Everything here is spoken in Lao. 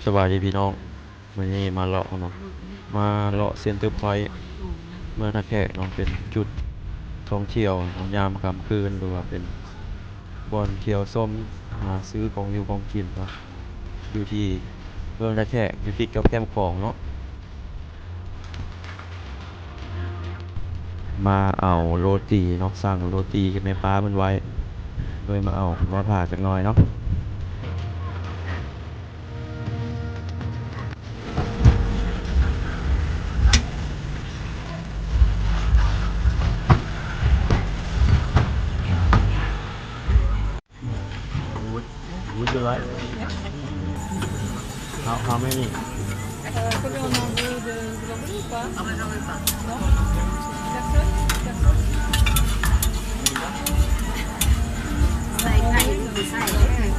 ສະບາຍດີພີ່ນ້ອງ, ມື້ນີ້ມາເລາະເນາະ ມາເລາະເຊັນເຕີພອຍເມືອງທ່າແຂກເນາະ, ເປັນຈຸດທ່ອງທ່ຽວເນາະ ຍາມຄ່ຳຄືນ ຫຼືວ່າເປັນບ່ອນທ່ຽວຊົມ ຫາຊື້ຂອງຢູ່ຂອງກິນເນາະ ຢູ່ທີ່ເມືອງທ່າແຂກ ຢູ່ຕິດກັບແຄມຂອງເນາະ. ມາເອົາໂລຕີເນາະ, ສັ່ງໂລຕີແມ່ຄ້າເພິ່ນໄວ້ ໂດຍມາເອົາ ລໍຖ້າຈັກໜ່ອຍເນາະ. Would, would you like? How, how many? Euh, combien on en veut de, vous en voulez ou pas ? Non ? Personne ? Personne ? ໃສ່ໄຂ່ ໃສ່ເດີ.